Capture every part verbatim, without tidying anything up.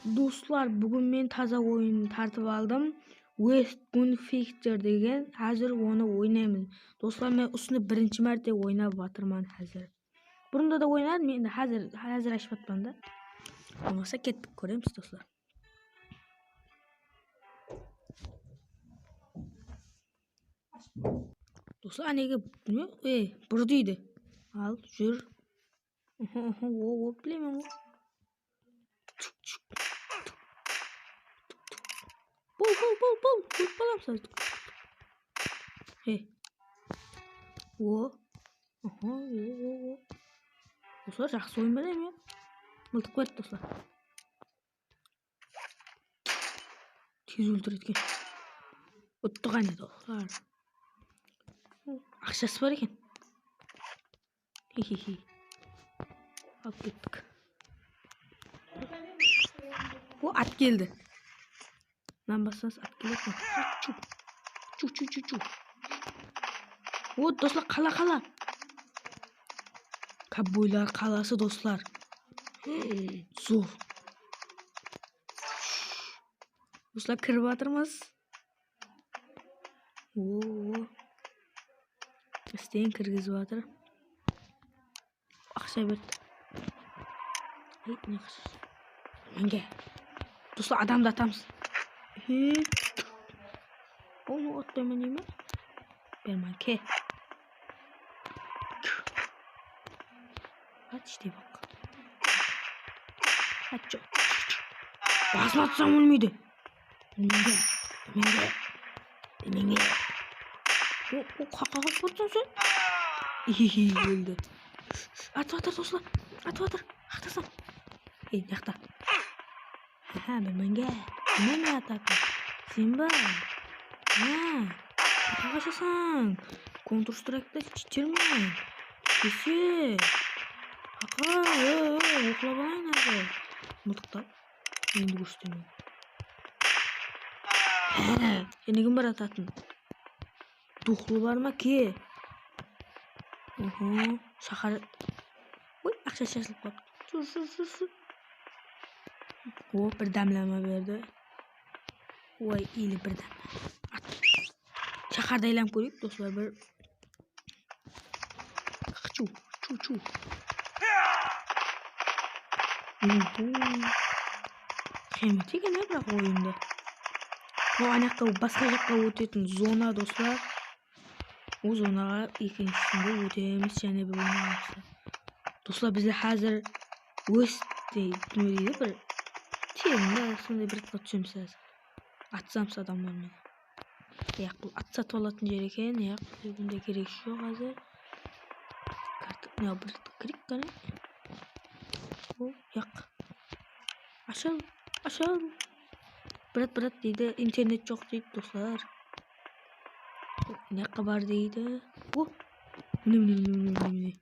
Doslar, búgin men taza oyın tartıp aldım. West Gunfighter degen, házir onı oynaymız. Doslar, men usını birinshi márte oynap atırman házir. Burında da oynadım, endi házir, házir ashıp atpan da. Bolmasa kettik, kóremiz, doslar. Doslar, anege, ne? Ey, bur deydi. Al, júr. Oho, oho, o, o, bilemen, o. Bol, bol, bol, bol. Kórip qalamsız. He. O. Oho, o, o, o. Doslar, jaqsı oyın ba, ne? Mıltıq berdi, doslar. Tez óltiredi eken. Uttı ǵana, doslar. Aqshası bar eken. Hihihi. Alıp kettik. O, at keldi. Mınan bassańız at keledi. Chu. Chu, chu, chu, chu. O, doslar, qala, qala. Kovboylar qalası, doslar. Zor. Doslar, kirip atırmız. Oo. Isteyin kirgizip atır. Aqsha berdi. Ey, ne qız? Menge. Doslar, adamdı atamız. He. Onı otlayman deymen. Berman, ke. At işte bak. At, joq. Basına atsam ólmeydi. Menge. Menge. Menge. O, o, qaqa qalıp tursań sen. Ihihi, óldi. Atıp atır, doslar. Atıp atır. Aqtasań. Ey, jaqta. Ha, bilmenge. Bilmenge atatın. Sen ba? Ha. Qaqa qasasań. Counter Strike'da chitermen. Kese. Qaqa, o, o, oqlap alayın házir. Mıltıqtap. Endi kórsetemen. Há, sende kim bar atatın? Duxlı bar ma, ke? Oho, shahar. Oy, aqsha shashılıp qaldı. Júr, júr, júr, júr. O, bir dámleme berdi. Oy, ili bir dámleme. At. Shahardı aylanıp kóreyik, doslar, bir. Chu, chu, chu. Oho. Qıymet eken, ya, biraq oyında. Bu anaqqa, basqa jaqqa ótetin zona, doslar. O zonaǵa ekinshisinde ótemiz, jáne bir oynamız. Doslar, bizler házir West dey, ne deydi, bir teńde sonday bir jaqqa túsemiz házir. Atsamız adamlar menen. Yaq, bul at satıp alatın jer eken, yaq, bizge bunday keregi joq házir. Karta, mına bir kireyik qáne. O, yaq. Ashal, ashal. Brat, brat deydi, internet joq deydi, doslar. Mına jaqqa bar deydi. O, mine, mine, mine.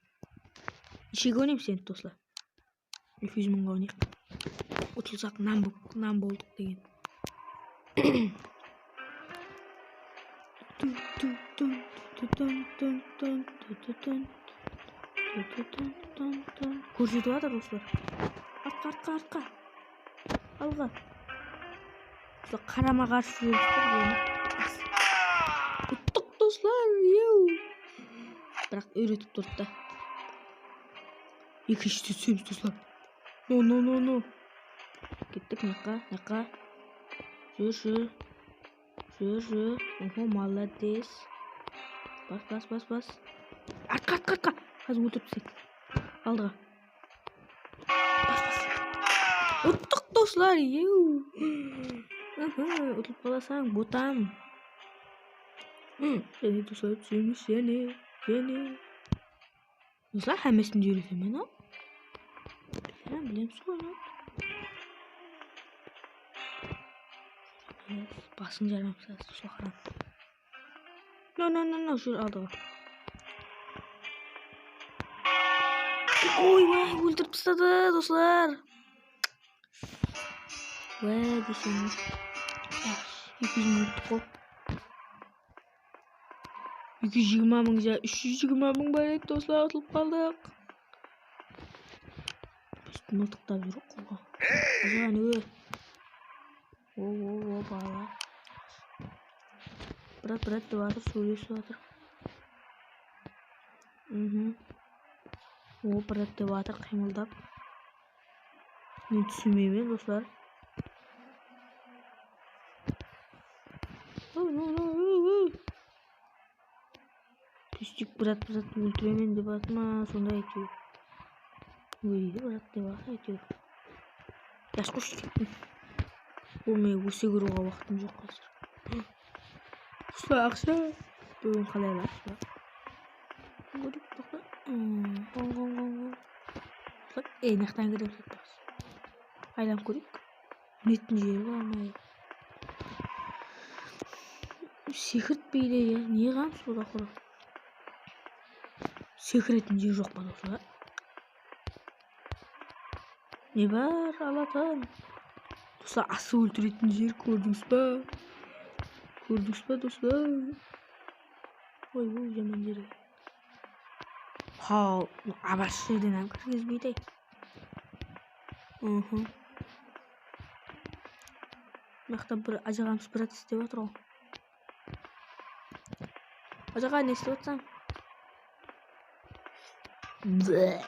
Neshege oynaymiz endi, doslar? Eki júz mıńǵa oynayıq. Utılsaq, nan bo-, nan boldıq degen. Kórsetip atır, doslar. Artqa, artqa, artqa. Alǵa. Doslar, qarama-qarsı júremiz. Uttıq, doslar. Ew. Biraq úyretip turdı da. Ekinshide túsemiz, doslar. No, no, no, no. Kettik, mıyaqqa, mıyaqqa. Júr, júr. Júr, júr. Oho, молодец. Bas, bas, bas, bas. Artqa, artqa, artqa. Házir óltirip taslaydı. Aldıǵa. Bas, bas. Uttıq, doslar, ew. Aha, utılıp qalasań, botam. Jáne, doslar, túsemiz, jáne, jáne. Doslar, hámmesin de úyretemen, a? Sen bilemiz ǵoy, a? Basın jaramsız, doslar, qaram. No, no, no, no, júr aldıǵa. Oy, vay, óltirip tasladı, doslar. Vay, desem. Eki júz mıń qop. Eki júz jigirma mıń ja, úsh júz jigirma mıń bar edi, doslar, utılıp qaldıq. Biz mıltıqtap júr ǵoy. Ajıǵan, óy. O, o, o, bala. Brat, brat dep atır, sóylesip atır. Mhm. O, brat dep atır, qıymıldap. Men túsinbeymen, doslar. Oy, oy, oy, oy, oy. Tústik, brat, brat, óltiremen dep atır ma, sonday áytewir. Óldi, brat, dep atır áytewir. Yas qoshıp kettim. Bul men ósek urıwǵa waqtım joq házir. Usla aqsha. Búgin qalay alasız ba? Kóreyik, toqta. Hmm, qoń, qoń, qoń, qoń. Usla, ey, mıyaqtan kirip ketpes. Aylanıp kóreyik. Minetin jeri bar ma? Sekirtpeydi ya. Ne qılamız bul axırı? Sekiretin jer joq pa, doslar? Ne bar alatın? Doslar, asıl óltiretin jer kórdińiz ba? Kórdińiz ba, doslar? Oy, oy, jaman jer. Haw, abas jerden hám kirgizbeydi. Mhm. Mıyaqta bir ajaǵamız brat islep atır ǵoy. Ajaǵa, ne islep atsań? Ble,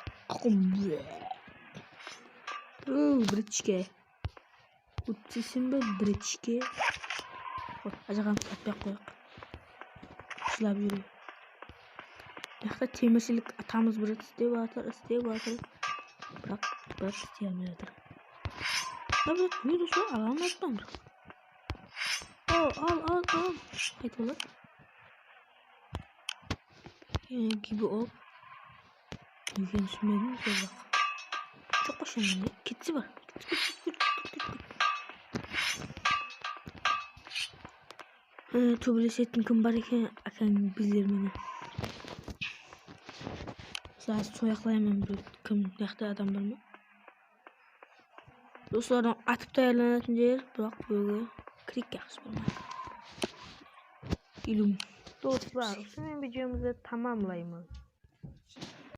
ble. Uuu, bratishka. Ótsesem be, bratishka. Qoy, ajaǵamız atpay-aq qoyaq. Jılap júr. Mıyaqta temirshilik atamız, brat, islep atır, islep atır. Biraq, biraq isley almay atır. Ya, brat, ne, doslar, ala almay atırman, biraq. Al, al, al, al. Qaytıp aladı. Eee, gibi ol. Ekenin túsinbedim, sol jaq. Joq, qosham endi. Ketse bar. Eee, tóbelesetin kim bar eken, ákeń bizler meni. Házir soyaqlayman bir kim, mıyaqta adam bar ma? Doslardan atıp tayarlanatın jer, biraq bólge kirik yaqshı bolmadı. Ilum. Dostlar, usınıń videomızdı tamamlaymız.